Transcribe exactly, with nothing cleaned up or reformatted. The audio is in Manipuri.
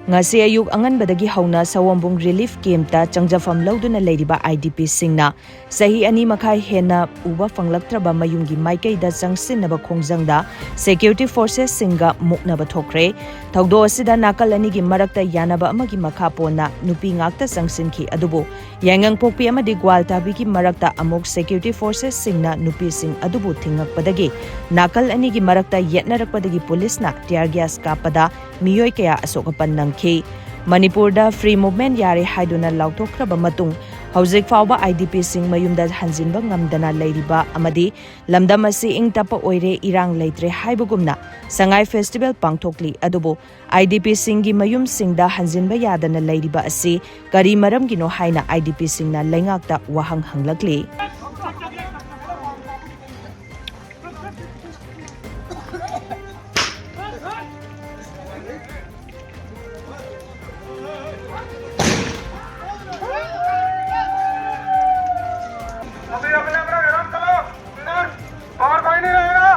ꯉꯁꯤ ꯑꯌꯨꯛ ꯑꯉꯟꯕꯗꯒꯤ ꯍꯧꯅ ꯁꯋꯣꯝꯕꯨꯡ ꯔꯤꯂꯤꯐ ꯀꯦꯝꯞꯇ ꯆꯪꯖꯐꯝ ꯂꯧꯗꯨꯅ ꯂꯩꯔꯤꯕ ꯑꯥꯏ ꯗꯤ ꯄꯤꯁꯤꯡꯅ ꯆꯍꯤ ꯑꯅꯤ ꯃꯈꯥꯏ ꯍꯦꯟꯅ ꯎꯕ ꯐꯪꯂꯛꯇ꯭ꯔꯕ ꯃꯌꯨꯝꯒꯤ ꯃꯥꯏꯀꯩꯗ ꯆꯪꯁꯤꯟꯅꯕ ꯈꯣꯡꯖꯪꯗ ꯁꯦꯀ꯭ꯌꯨꯔꯤꯇꯤ ꯐꯣꯔꯁꯦꯁꯁꯤꯡꯒ ꯃꯨꯛꯅꯕ ꯊꯣꯛꯈ꯭ꯔꯦ꯫ ꯊꯧꯗꯣꯛ ꯑꯁꯤꯗ ꯅꯥꯀꯜ ꯑꯅꯤꯒꯤ ꯃꯔꯛꯇ ꯌꯥꯅꯕ ꯑꯃꯒꯤ ꯃꯈꯥ ꯄꯣꯟꯅ ꯅꯨꯄꯤ ꯉꯥꯛꯇ ꯆꯪꯁꯤꯟꯈꯤ, ꯑꯗꯨꯕꯨ ꯌꯥꯏꯉꯪꯄꯣꯛꯄꯤ ꯑꯃꯗꯤ ꯒ꯭ꯋꯥꯜꯇꯥꯕꯤꯒꯤ ꯃꯔꯛꯇ ꯑꯃꯨꯛ ꯁꯦꯀ꯭ꯌꯨꯔꯤꯇꯤ ꯐꯣꯔꯁꯦꯁꯁꯤꯡꯅ ꯅꯨꯄꯤꯁꯤꯡ ꯑꯗꯨꯕꯨ ꯊꯤꯡꯉꯛꯄꯗꯒꯤ ꯅꯥꯀꯜ ꯑꯅꯤꯒꯤ ꯃꯔꯛꯇ ꯌꯦꯠꯅꯔꯛꯄꯗꯒꯤ ꯄꯨꯂꯤꯁꯅ ꯇꯤꯌꯥꯔ ꯒ꯭ꯌꯥꯁ ꯀꯥꯞꯄꯗ ꯃꯤꯑꯣꯏ ꯀꯌꯥ ꯑꯁꯣꯛ ꯑꯄꯟ ꯅꯪꯈꯤ꯫ ꯃꯅꯤꯄꯨꯔꯗ ꯐ꯭ꯔꯤ ꯃꯨꯚꯃꯦꯟꯠ ꯌꯥꯔꯦ ꯍꯥꯏꯗꯨꯅ ꯂꯥꯎꯊꯣꯛꯈ꯭ꯔꯕ ꯃꯇꯨꯡ, ꯍꯧꯖꯤꯛ ꯐꯥꯎꯕ ꯑꯥꯏ ꯗꯤ ꯄꯤꯁꯤꯡ ꯃꯌꯨꯝꯗ ꯍꯟꯖꯤꯟꯕ ꯉꯝꯗꯅ ꯂꯩꯔꯤꯕ ꯑꯃꯗꯤ ꯂꯝꯗꯝ ꯑꯁꯤ ꯏꯪ ꯇꯞꯄ ꯑꯣꯏꯔꯦ, ꯏꯔꯥꯡ ꯂꯩꯇ꯭ꯔꯦ ꯍꯥꯏꯕꯒꯨꯝꯅ ꯁꯉꯥꯏ ꯐꯦꯁꯇꯤꯚꯦꯜ ꯄꯥꯡꯊꯣꯛꯂꯤ꯫ ꯑꯗꯨꯕꯨ ꯑꯥꯏ ꯗꯤ ꯄꯤꯁꯤꯡꯒꯤ ꯃꯌꯨꯝꯁꯤꯡꯗ ꯍꯟꯖꯤꯟꯕ ꯌꯥꯗꯅ ꯂꯩꯔꯤꯕ ꯑꯁꯤ ꯀꯔꯤ ꯃꯔꯝꯒꯤꯅꯣ ꯍꯥꯏꯅ ꯑꯥꯏ ꯗꯤ ꯄꯤꯁꯤꯡꯅ ꯂꯩꯉꯥꯛꯇ ꯋꯥꯍꯪ ꯍꯪꯂꯛꯂꯤ꯫ अभी अपने अपने घरों में चलो, इधर और कोई नहीं रहेगा।